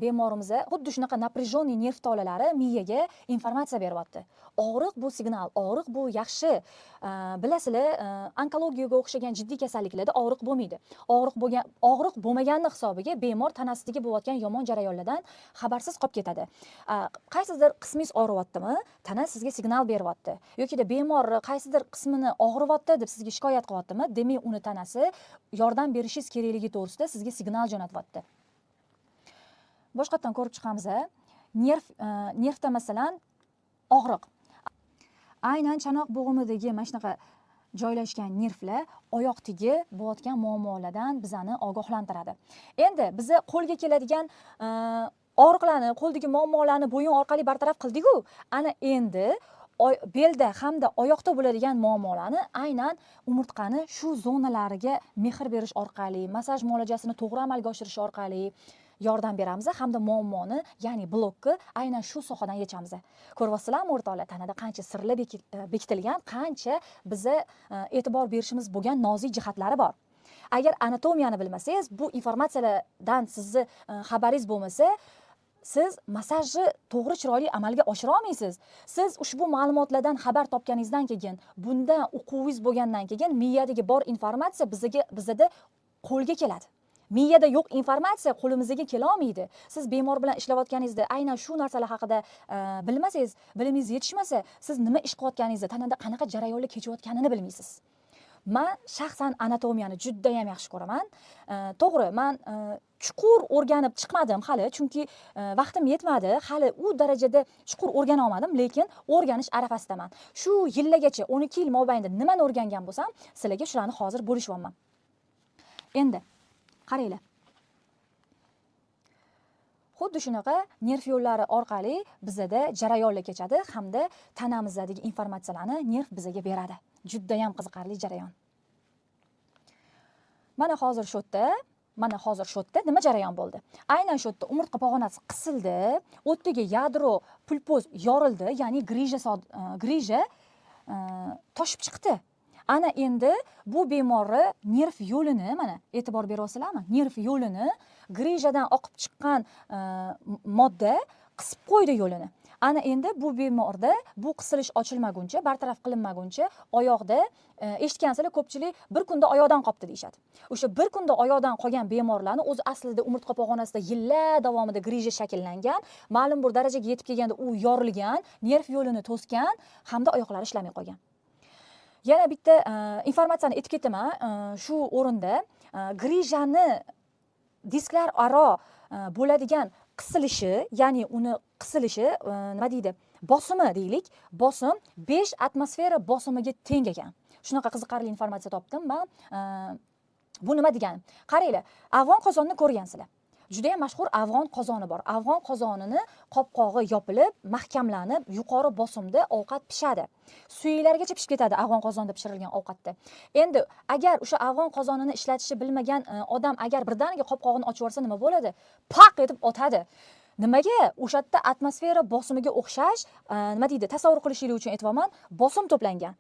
bemorimiz xuddi shunaqa напряженный nerv tolalari miyaga informatsiya beryapti. Og'riq bu signal, og'riq bu yaxshi. Bilasizlar, onkologiyaga o'xshagan jiddiy kasalliklarda og'riq bo'lmaydi. Og'riq bo'lmaganni hisobiga bemor tanasidagi bo'layotgan yomon jarayonlardan xabarsiz qolib ketadi. Qaysidir qismingiz og'riyaptimi, tana sizga signal beryapti. Yokida bemor qaysidir qismini og'riyapti deb sizga shikoyat qilyaptimi, demak uni tanasi yordam berishingiz kerakligi to'g'risida sizga signal jo'natyapti. Boshqatdan ko'rib chiqamiz. Nervda masalan og'riq. Aynan chanoq bo'g'imidagi mana shunaqa joylashgan nervlar oyoq tagi bo'layotgan muammolardan bizani ogohlantiradi. Endi biza qo'lga keladigan og'riqlarni, qo'ldagi muammolarni bo'yin orqali bartaraf qildik-ku. Ana endi belda hamda oyoqda bo'ladigan muammolarni aynan umurtqani shu zonalariga mehr berish orqali, massaj muolajasini to'g'ri amalga oshirish orqali yordam beramiz hamda muammoni, ya'ni blokni aynan shu sohadan yechamiz. Ko'ryapsizlarmi o'rtoqlar, tanada qancha sirlar bekitilgan, qancha biza e'tibor berishimiz bo'lgan nozik jihatlari bor. Agar anatomiyani bilmasangiz, bu informatsiyalardan sizni xabaringiz bo'lmasa, siz massajni to'g'ri, chiroyli amalga oshira olmaysiz. Siz ushbu ma'lumotlardan xabar topganingizdan keyin, bundan uquvingiz bo'lgandan keyin miyadagi bor informatsiya bizada qo'lga keladi. Miyada yo'q informatsiya qo'limizga kela olmaydi. Siz bemor bilan ishlayotganingizda aynan shu narsalar haqida bilmasangiz, bilimingiz yetishmasa, siz nima ish qilayotganingizni, tanada qanaqa jarayonlar kechayotganini bilmaysiz. Man shaxsan anatomiyani juda ham yaxshi ko'raman. To'g'ri, man chuqur o'rganib chiqmadim hali, chunki vaqtim yetmadi. Hali u darajada chuqur o'rgana olmadim, lekin o'rganish arafasidaman. Shu yillargacha, 12 yil mobaynida nimani o'rgangan bo'lsam, sizlarga shularni hozir bo'lishyapman. Endi qaranglar. Xuddi shunaqa nerv yo'llari orqali bizada jarayonlar kechadi hamda tanamizdagi informatsiyalarni nerv bizaga beradi. Judayam qiziqarli jarayon. Mana hozir shu yerda nima jarayon bo'ldi? Aynan shu yerda umurtqa pog'onasi qisildi, o'tdagi yadro pulpoz yorildi, ya'ni грыжа toshib chiqdi. Ana endi bu bemorni nerv yo'lini, mana, e'tibor beryapsizlarmi, nerv yo'lini грыжа dan oqib chiqqan modda qisib qo'ydi yo'lini. Ana endi bu bemorda bu qisilish ochilmaguncha, bartaraf qilinmaguncha oyoqda, eshitgansizlar, ko'pchilik bir kunda oyoqdan qolibdi deyishadi. O'sha bir kunda oyoqdan qolgan bemorlarni o'zi aslida umurtqa pog'onasida yillar davomida грыжа shakllangan, ma'lum bir darajaga yetib kelganda u yorilgan, nerv yo'lini to'sgan hamda oyoqlari ishlamay qolgan. Yana bitta informatsiyani aytib ketaman shu o'rinda: грыжа ni disklar aro bo'ladigan qisilishi, ya'ni uni qisilishi, nima deydi, bosimi deylik, bosim 5 atmosfera bosimiga teng ekan. Shunaqa qiziqarli informatsiya topdim man. Bu nima degani? Qaranglar, afg'on qozonni ko'rgansizlar, judayam mashhur afg'on qozoni bor. Afg'on qozonini qopqog'i yopilib, mahkamlanib, yuqori bosimda ovqat pishadi, suyaklargacha pishib ketadi afg'on qozonida pishirilgan ovqatda. Endi agar o'sha afg'on qozonini ishlatishni bilmagan odam agar birdaniga qopqog'ini ochib yuborsa, nima bo'ladi? Paq etib otadi. Nimaga? O'sha yerda atmosfera bosimiga o'xshash, nima deydi, tasavvur qilishinglar uchun aytyapman, bosim to'plangan.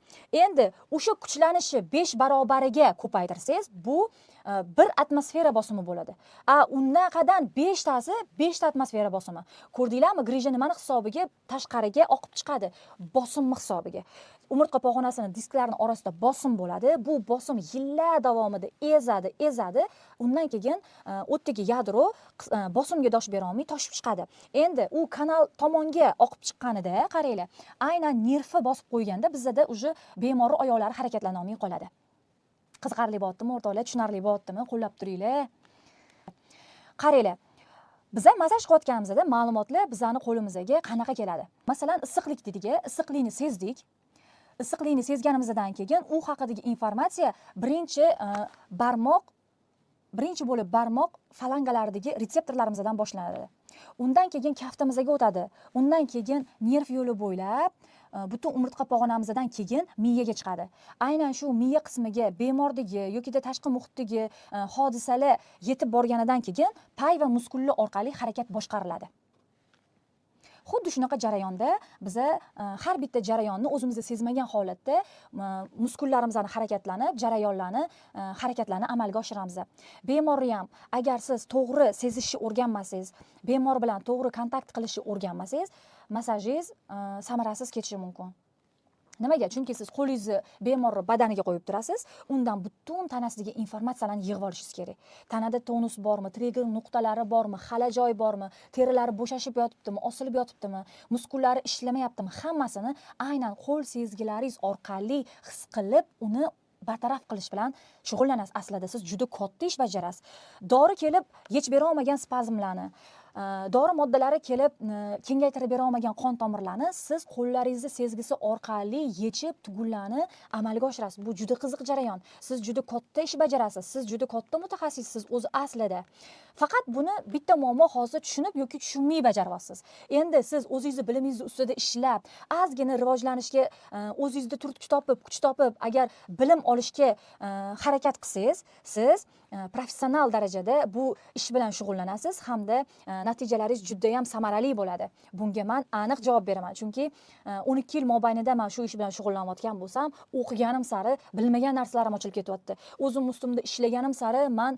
Endi o'sha kuchlanishi 5 barobariga ko'paytirsangiz, bu 1 atmosfera bosimi bo'ladi. A unaqadan beshtasi beshta atmosfera bosimi. Ko'rdinglarmi, грыжа nimani hisobiga tashqariga oqib chiqadi? Bosimni hisobiga. Umurtqa pog'onasini disklarini orasida bosim bo'ladi. Bu bosim yillar davomida ezadi, ezadi. Undan keyin o'tdagi yadro bosimga dosh berolmay toshib chiqadi. Endi u kanal tomonga oqib chiqqanida, qaranglar, aynan nervi bosib qo'yganda bizada уже bemorni oyoqlari harakatlanolmay qoladi. Qiziqarli bo'lyaptimi, o'rtoqlar? Tushunarli bo'lyaptimi? Qo'llab turinglar. Qaranglar, biza massaj qilayotganimizda ma'lumotlar bizani qo'limizga qanaqa keladi? Masalan, issiqlik dedik, issiqlikni sezdik. Issiqlikni sezganimizdan keyin u haqidagi informatsiya birinchi bo'lib barmoq falangalaridagi retseptorlarimizdan boshlanadi. Undan keyin kaftimizga o'tadi. Undan keyin nerv yo'li bo'ylab butun umurtqa pog'onamizdan keyin miyaga chiqadi. Aynan shu miya qismiga bemordagi yokida tashqi muhitdagi hodisalar yetib borganidan keyin pay va muskullar orqali harakat boshqariladi. Xuddi shunaqa jarayonda biza har bitta jarayonni o'zimizda sezmagan holatda muskullarimizni harakatlanib, jarayonlarni, harakatlarni amalga oshiramiz. Bemorni ham agar siz to'g'ri sezishni o'rganmasangiz, bemor bilan to'g'ri kontakt qilishni o'rganmasangiz, massajingiz samarasiz ketishi mumkin. Nimaga? Chunki siz qo'lingizni bemorni badaniga qo'yib turasiz, undan butun tanasidagi informatsiyalarni yig'ib olishingiz kerak. Tanada tonus bormi, trigger nuqtalari bormi, xala joy bormi, terilari bo'shashib yotibdimi, osilib yotibdimi, muskullari ishlamayaptimi, hammasini aynan qo'l sezgilaringiz orqali his qilib, uni bartaraf qilish bilan shug'ullanasiz. Aslida siz juda katta ish bajarasiz. Dori kelib yechib bera olmagan spazmlarni, dori moddalari kelib kengaytirib bera olmagan qon tomirlarni siz qo'llaringizni sezgisi orqali yechib, tugunlarni amalga oshirasiz. Bu juda qiziq jarayon. Siz juda katta ish bajarasiz, siz juda katta mutaxassissiz o'zi aslida. Faqat buni bitta muammo, hozir tushunib yoki tushunmay bajaryapsiz. Endi siz o'zingizni bilimingizni ustida ishlab, ozgina rivojlanishga o'zingizda turtki topib, kuch topib, agar bilim olishga harakat qilsangiz, siz professional darajada bu ish bilan shug'ullanasiz hamda natijalaringiz judayam samarali bo'ladi. Bunga man aniq javob beraman, chunki 12 yil mobaynida man shu ish bilan shug'ullanayotgan bo'lsam, o'qiganim sari bilmagan narsalarim ochilib ketyapti. O'zim ustimda ishlaganim sari man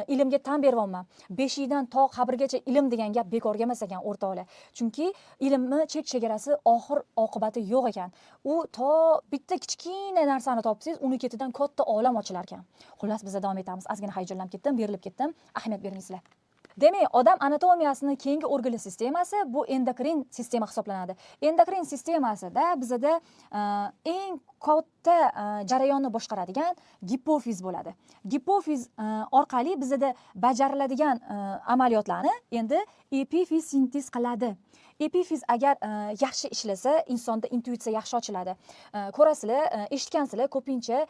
ilmga tan beryapman. Beshikdan to qabrgacha ilm degan gap bekorga emas ekan, o'rtoqlar, chunki ilmni chek chegarasi, oxir oqibati yo'q ekan. U to bitta kichkina narsani topsangiz, uni ketidan katta olam ochilar ekan. Xullas, biz davom etamiz. Ozgina hayajonlanib ketdim, berilib ketdim, ahamiyat beringizlar. Demak, odam anatomiyasini keyingi organli sistemasi bu endokrin sistema hisoblanadi. Endokrin sistemasida bizada eng katta jarayonni boshqaradigan gipofiz bo'ladi. Gipofiz orqali bizada bajariladigan amaliyotlarni endi epifiz sintez qiladi. Epifiz agar yaxshi ishlasa, insonda intuitsiya yaxshi ochiladi. Ko'rasizlar, eshitgansizlar, ko'pincha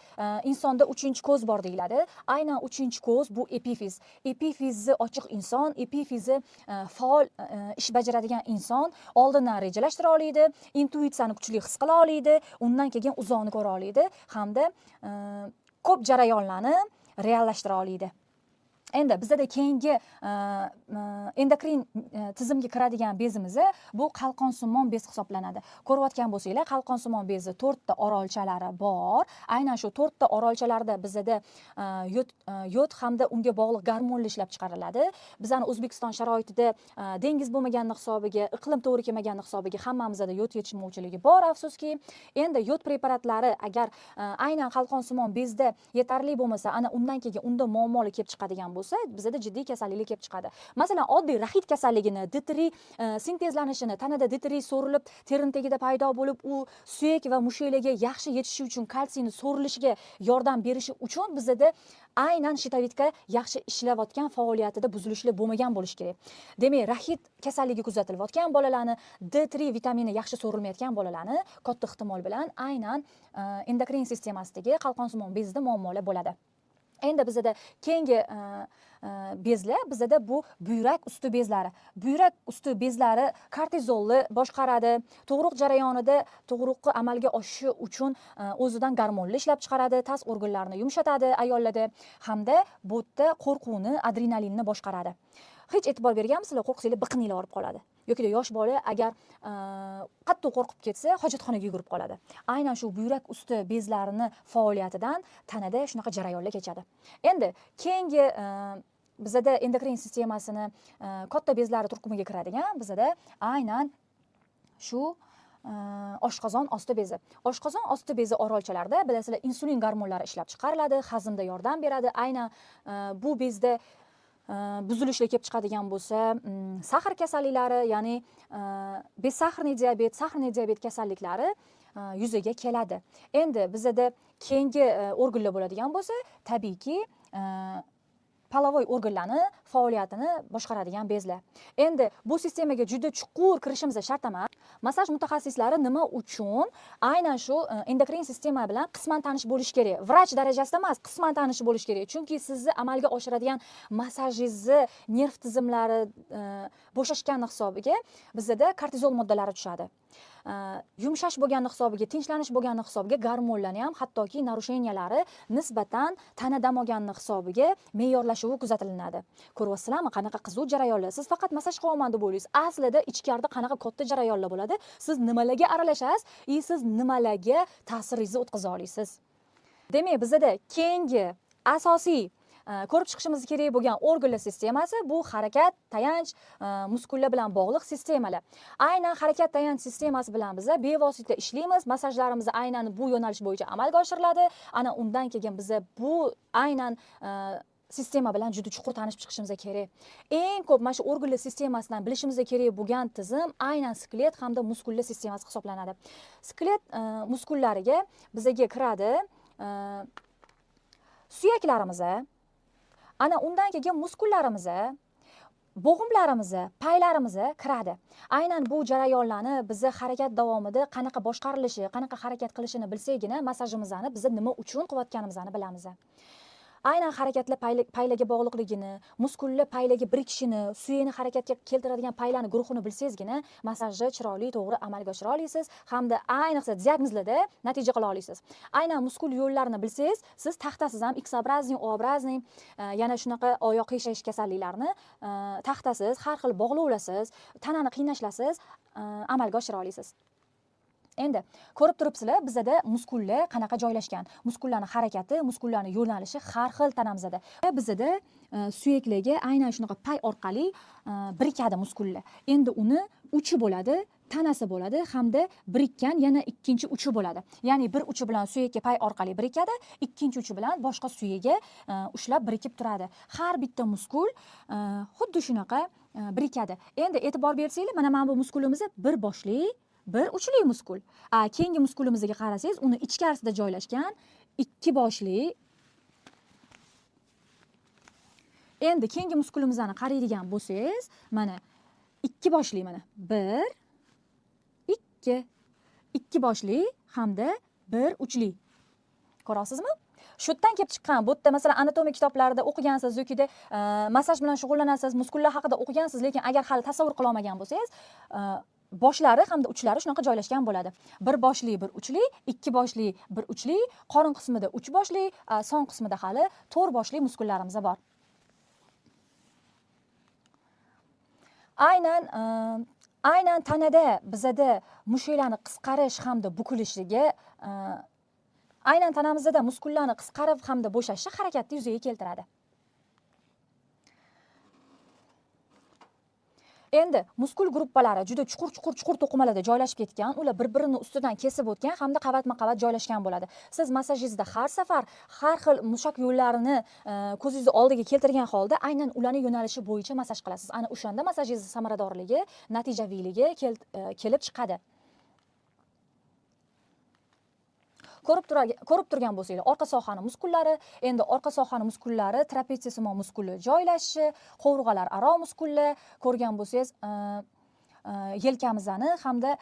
insonda uchinchi ko'z bor deyiladi. Aynan uchinchi ko'z bu epifiz. Epifizni ochiq inson, epifizi faol ish bajaradigan inson oldindan rejalashtira oladi, intuitsiyani kuchli his qila oladi, undan keyin uzoqni ko'ra oladi hamda ko'p jarayonlarni reallashtira oladi. Endi bizada keyingi endokrin tizimga kiradigan bezimiz bu qalqonsimon bez hisoblanadi. Ko'rayotgan bo'lsanglar, qalqonsimon bezi to'rtta orolchalari bor. Aynan shu to'rtta orolchalarda bizada yod hamda unga bog'liq gormonlar ishlab chiqariladi. Bizani O'zbekiston sharoitida dengiz bo'lmagani hisobiga, iqlim to'g'ri kelmagani hisobiga hammamizda yod yetishmovchiligi bor, afsuski. Endi yod preparatlari agar aynan qalqonsimon bezda yetarli bo'lmasa, ana undan keyin unda muammolar kelib chiqadigan bo'lsa, bizada jiddiy kasalliklar kelib chiqadi. Masalan, oddiy raxit kasalligini, D3 sintezlanishini, tanada D3 so'rilib, terini tagida paydo bo'lib, u suyak va mushaklarga yaxshi yetishi uchun, kalsiyni so'rilishiga yordam berishi uchun bizada aynan щитовидка yaxshi ishlayotgan faoliyatida buzilishlar bo'lmagan bo'lishi kerak. Demak, raxit kasalligi kuzatilayotgan bolalarni, D3 vitamini yaxshi so'rilmayotgan bolalarni katta ehtimol bilan aynan endokrin sistemasidagi qalqonsimon bezida muammolar bo'ladi. Endi bizada keyingi bezlar bizada bu buyrak usti bezlari. Buyrak usti bezlari kortizolni boshqaradi. Tug'ruq jarayonida tug'ruqni amalga oshishi uchun o'zidan gormonlar ishlab chiqaradi, taz organlarini yumshatadi ayollarda hamda bu yerda qo'rquvni, adrenalinni boshqaradi. Hech e'tibor berganmisizlar, qo'rqsanglar biqininglar og'rib qoladi. Yoki yosh bola agar qattiq qo'rqib ketsa, hojatxonaga yugurib qoladi. Aynan shu buyrak usti bezlarini faoliyatidan tanada shunaqa jarayonlar kechadi. Endi keyingi bizada endokrin sistemasini katta bezlari turkumiga kiradigan bizada aynan shu oshqozon osti bezi. Oshqozon osti bezi orolchalarida, bilasizlar, insulin gormonlari ishlab chiqariladi, hazmda yordam beradi. Aynan bu bezda buzilishlar kelib chiqadigan bo'lsa, сахар kasalliklari, ya'ni бессахарный диабет, сахарный диабет kasalliklari yuzaga keladi. Endi bizada keyingi organlar bo'ladigan bo'lsa, tabiiyki, половой organlarni faoliyatini boshqaradigan bezlar. Endi bu sistemaga juda chuqur kirishimiz shart emas. Massaj mutaxassislari nima uchun aynan shu endokrin sistema bilan qisman tanish bo'lish kerak? Vrach darajasida emas, qisman tanish bo'lish kerak. Chunki sizni amalga oshiradigan massajingizni nerv tizimlari bo'shashgani hisobiga bizada kortizol moddalari tushadi. Yumshash bo'lgani hisobiga, tinchlanish bo'lgani hisobiga gormonlarni ham hattoki нарушения lari nisbatan tana dam olgani hisobiga me'yorlashuvi kuzatilinadi. Ko'ryapsizlarmi, qanaqa qiziq jarayonlar? Siz faqat massaj qilyapman deb o'ylaysiz. Aslida ichkarida qanaqa katta jarayonlar bo'ladi? Siz nimalarga aralashasiz и siz nimalarga ta'siringizni o'tkaza olasiz? Demak, bizada keyingi asosiy ko'rib chiqishimiz kerak bo'lgan organlar sistemasi bu harakat, tayanch, muskullar bilan bog'liq sistemalar. Aynan harakat tayanch sistemasi bilan biza bevosita ishlaymiz. Massajlarimiz aynan bu yo'nalish bo'yicha amalga oshiriladi. Ana undan keyin biza bu aynan sistema bilan juda chuqur tanishib chiqishimiz kerak. Eng ko'p mana shu organlar sistemasidan bilishimiz kerak bo'lgan tizim aynan skelet hamda muskullar sistemasi hisoblanadi. Skelet muskullariga bizaga kiradi suyaklarimiz, ana undan keyin muskullarimiz, bo'g'imlarimiz, paylarimiz kiradi. Aynan bu jarayonlarni bizni harakat davomida qanaqa boshqarilishi, qanaqa harakat qilishini bilsakgina massajimizni biz nima uchun qilayotganimizni bilamiz. Aynan harakatlar paylarga bog'liqligini, muskullar paylarga birikishini, suyakni harakatga keltiradigan paylarni guruhini bilsangizgina massajni chiroyli, to'g'ri amalga oshira olasiz hamda ayniqsa diagnozlarda natija qila olasiz. Aynan muskul yo'llarini bilsangiz, siz taxtasiz ham X-образный, O-образный, yana shunaqa oyoq qiyshayish kasalliklarini taxtasiz, har xil bog'lovlarsiz, tanani qiynashlarsiz amalga oshira olasiz. Endi ko'rib turibsizlar, bizada muskullar qanaqa joylashgan. Muskullarning harakati, muskullarning yo'nalishi har xil tanamizda. Bizada suyaklarga aynan shunaqa pay orqali birikadi muskullar. Endi uni uchi bo'ladi, tanasi bo'ladi hamda birikkan yana ikkinchi uchi bo'ladi. Ya'ni bir uchi bilan suyakka pay orqali birikadi, ikkinchi uchi bilan boshqa suyakka ushlab birikib turadi. Har bitta muskul xuddi shunaqa birikadi. Endi e'tibor bersanglar, mana bu muskulimiz bir boshli, bir uchli muskul. Keyingi muskulimizga qarasangiz, uni ichkarisida joylashgan ikki boshli. Endi keyingi muskulimizni qaraydigan bo'lsangiz, mana ikki boshli, mana 1 2, 2 boshli hamda 1 uchli. Ko'rasizmi? Shu yerdan kelib chiqqan, bu yerda masalan anatomiya kitoblarida o'qigansiz yokida massaj bilan shug'ullanasiz, muskullar haqida o'qigansiz, lekin agar hali tasavvur qila olmagan bo'lsangiz, boshlari hamda uchlari shunaqa joylashgan bo'ladi. 1 boshli, 1 uchli, 2 boshli, 1 uchli, qorin qismida 3 boshli, son qismida hali 4 boshli muskullarimiz bor. Aynan tanada bizada mushaklarni qisqarish hamda bukilishiga, aynan tanamizda muskullarni qisqarib hamda bo'shashishi harakatni yuzaga keltiradi. Endi muskul gruppalari juda chuqur-chuqur-chuqur to'qimalarda joylashib ketgan, ular bir-birini ustidan kesib o'tgan hamda qavatma-qavat joylashgan bo'ladi. Siz massajingizda har safar har xil mushak yo'llarini ko'zingiz oldiga keltirgan holda aynan ularning yo'nalishi bo'yicha massaj qilasiz. Ana o'shanda massajingiz samaradorligi, natijaviyligi kelib chiqadi. Ko'rib turgan bo'lsanglar, orqa sohani muskullari, endi orqa sohani muskullari trapetsiyasimon muskuli joylashishi, qovurg'alar aro muskullar, ko'rgan bo'lsangiz, yelkamizni hamda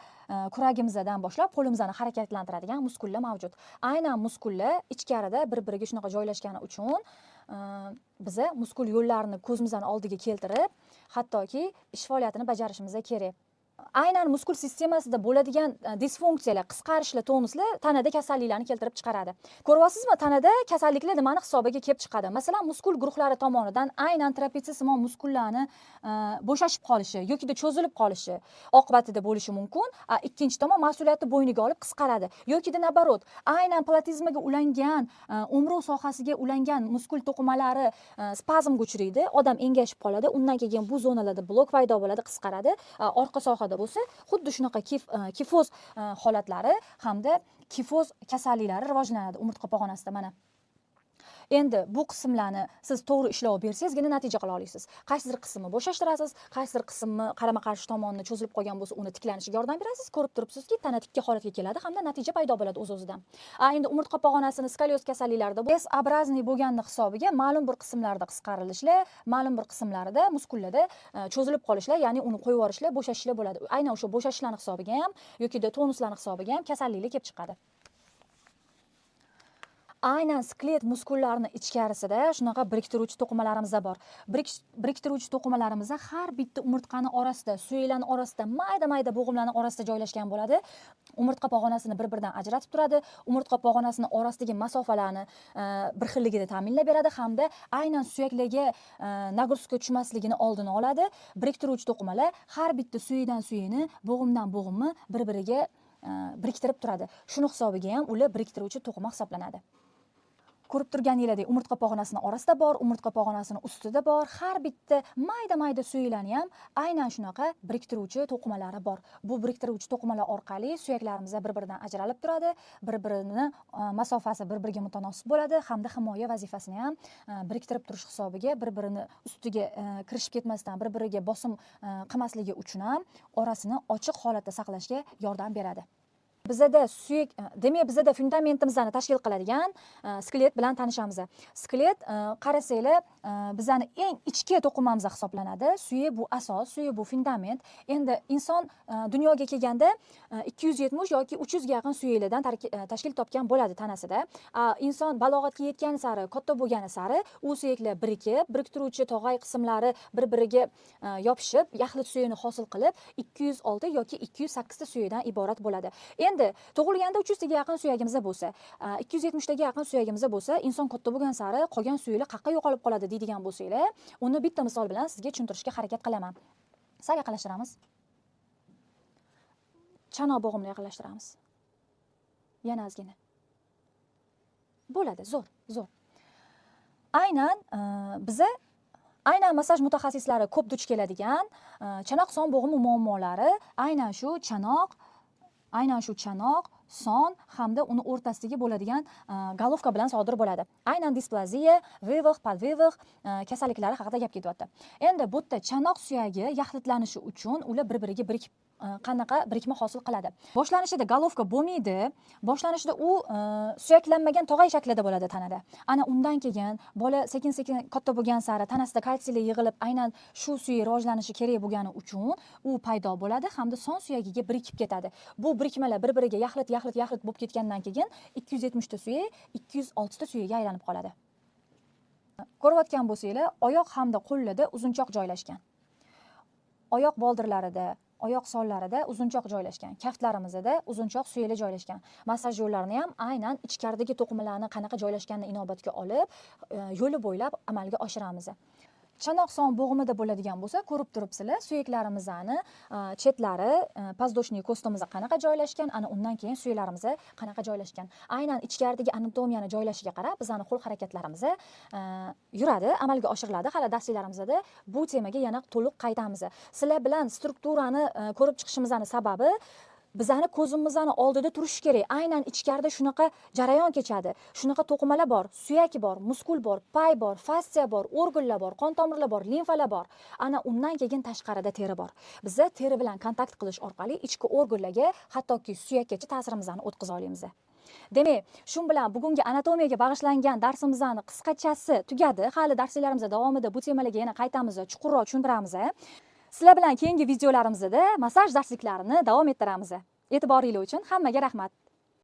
kuragimizdan boshlab qo'limizni harakatlantiradigan muskullar mavjud. Aynan muskullar ichkarida bir-biriga shunaqa joylashgani uchun biza muskul yo'llarini ko'zimizning oldiga keltirib, hattoki ish faoliyatini bajarishimiz kerak. Aynan muskul sistemasida bo'ladigan disfunksiyalar, qisqarishlar, tonuslar tanada kasalliklarni keltirib chiqaradi. Ko'ryapsizmi, tanada kasalliklar nimani hisobiga kelib chiqadi? Masalan, muskul guruhlari tomonidan aynan trapetsiyasimon muskullarni bo'shashib qolishi yoki cho'zilib qolishi oqibatida bo'lishi mumkin. Ikkinchi tomon mas'uliyatni bo'yniga olib qisqaradi yoki naborot, aynan platizmaga ulangan, o'mrov sohasiga ulangan muskul to'qimalari spazmga uchraydi, odam engashib qoladi, undan keyin bu zonalarda blok paydo bo'ladi, qisqaradi. Orqa sohada bo'lsa, xuddi shunaqa kifoz holatlari hamda kifoz kasalliklari rivojlanadi umurtqa pog'onasida mana. Endi bu qismlarni siz to'g'ri ishlov bersangizgina natija qila olasiz. Qaysidir qismni bo'shashtirasiz, qaysidir qismni qarama-qarshi tomonni cho'zilib qolgan bo'lsa, uni tiklanishiga yordam berasiz. Ko'rib turibsizki, tana tikka holatga keladi hamda natija paydo bo'ladi o'z-o'zidan. Endi umurtqa pog'onasini skolioz kasalliklarida bu S-obrazniy bo'lganini hisobiga ma'lum bir qismlarda qisqarilishlar, ma'lum bir qismlarida muskullarda cho'zilib qolishlar, ya'ni uni qo'yib yuborishlar, bo'shashishlar bo'ladi. Aynan o'sha bo'shashishlarning hisobiga ham yoki tonuslarning hisobiga ham kasalliklar kelib chiqadi. Aynan skelet muskullarini ichkarisida shunaqa biriktiruvchi to'qimalarimiz bor. Biriktiruvchi to'qimalarimiz har bitta umurtqani orasida, suyaklarning orasida, mayda-mayda bo'g'imlarning orasida joylashgan bo'ladi. Umurtqa pog'onasini bir-biridan ajratib turadi. Umurtqa pog'onasini orasidagi masofalarni bir xilligini ta'minlab beradi hamda aynan suyaklarga nagruzka tushmasligini oldini oladi. Biriktiruvchi to'qimalar har bitta suyakdan suyakni, bo'g'imdan bo'g'imni bir-biriga biriktirib turadi. Shuni hisobiga ham ular biriktiruvchi to'qima hisoblanadi. Ko'rib turganingizdek, umurtqa pog'onasini orasida bor, umurtqa pog'onasini ustida bor, har bitta mayda-mayda suyaklarni ham aynan shunaqa biriktiruvchi to'qimalari bor. Bu biriktiruvchi to'qimalar orqali suyaklarimiz bir-biridan ajralib turadi, bir-birini masofasi bir-biriga mutanosib bo'ladi hamda himoya vazifasini ham biriktirib turish hisobiga bir-birini ustiga kirishib ketmasdan, bir-biriga bosim qilmasligi uchun ham orasini ochiq holatda saqlashga yordam beradi. Bizada suyak, demak, bizada fundamentimizni tashkil qiladigan skelet bilan tanishamiz. Skelet, qarasanglar, bizani eng ichki to'qimamiz hisoblanadi. Suyak bu asos, suyak bu fundament. Endi inson dunyoga kelganda 270 yoki 300 ga yaqin suyaklardan tashkil topgan bo'ladi tanasida. Inson balog'atga yetgani sari, katta bo'lgani sari u suyaklar birikib, biriktiruvchi tog'ay qismlari bir-biriga yopishib, yaxlit suyakni hosil qilib, 206 yoki 208 ta suyakdan iborat bo'ladi. Endi tug'ilganda 300 taga yaqin suyagimiz bo'lsa, 270 taga yaqin suyagimiz bo'lsa, inson katta bo'lgan sari qolgan suyaklar qayerga yo'qolib qoladi deydigan bo'lsanglar, uni bitta misol bilan sizga tushuntirishga harakat qilaman. Sal yaqinlashtiramiz. Chanoq bo'g'imni yaqinlashtiramiz. Yana ozgina. Bo'ladi, zo'r, zo'r. Aynan biza aynan massaj mutaxassislari ko'p duch keladigan chanoq son bo'g'imi muammolari aynan shu chanoq, aynan shu chanoq, son hamda uni o'rtasidagi bo'ladigan golovka bilan sodir bo'ladi. Aynan displaziya, vivix, podvivix kasalliklari haqida gap ketyapti. Endi bu yerda chanoq suyagi yaxlitlanishi uchun ular bir-biriga birikib qanaqa birikma hosil qiladi. Boshlanishida головка bo'lmaydi, boshlanishida u suyaklanmagan tog'ay shaklida bo'ladi tanada. Ana undan keyin bola sekin sekin katta bo'lgan sari tanasida kalsiylar yig'ilib, aynan shu suyak rivojlanishi kerak bo'lgani uchun u paydo bo'ladi hamda son suyagiga birikib ketadi. Bu birikmalar bir biriga yaxlit, yaxlit, yaxlit bo'lib ketgandan keyin 270 ta suyak 206 ta suyakka aylanib qoladi. Ko'rayotgan bo'lsanglar, oyoq hamda qo'llarda uzunchoq joylashgan. Oyoq boldirlarida, oyoq sonlarida uzunchoq joylashgan, kaftlarimizda uzunchoq suyaklar joylashgan. Massaj yo'llarini ham aynan ichkaridagi to'qimalarni qanaqa joylashganini inobatga olib, yo'li bo'ylab amalga oshiramiz. Chanoq son bo'g'imida bo'ladigan bo'lsa, ko'rib turibsizlar, suyaklarimizni chetlari, подвздошный кость imiz qanaqa joylashgan, ana undan keyin suyaklarimiz qanaqa joylashgan. Aynan ichkaridagi anatomiyani joylashiga qarab bizani qo'l harakatlarimiz yuradi, amalga oshiriladi. Hali darslarimizda bu temaga yana to'liq qaytamiz. Sizlar bilan strukturani ko'rib chiqishimizni sababi bizani ko'zimizni oldida turishi kerak. Aynan ichkarida shunaqa jarayon kechadi, shunaqa to'qimalar bor, suyak bor, muskul bor, pay bor, fastsiya bor, organlar bor, qon tomirlar bor, limfalar bor. Ana undan keyin tashqarida teri bor. Biza teri bilan kontakt qilish orqali ichki organlarga, hattoki suyakkacha ta'sirimizni o'tkaza olamiz. Demak, shu bilan bugungi anatomiyaga bag'ishlangan darsimizni qisqachasi tugadi. Hali darslarimiz davomida bu temalarga yana qaytamiz, chuqurroq tushuntiramiz. Sizlar bilan keyingi videolarimizda massaj darsliklarini davom ettiramiz. E'tiboringlar uchun hammaga rahmat.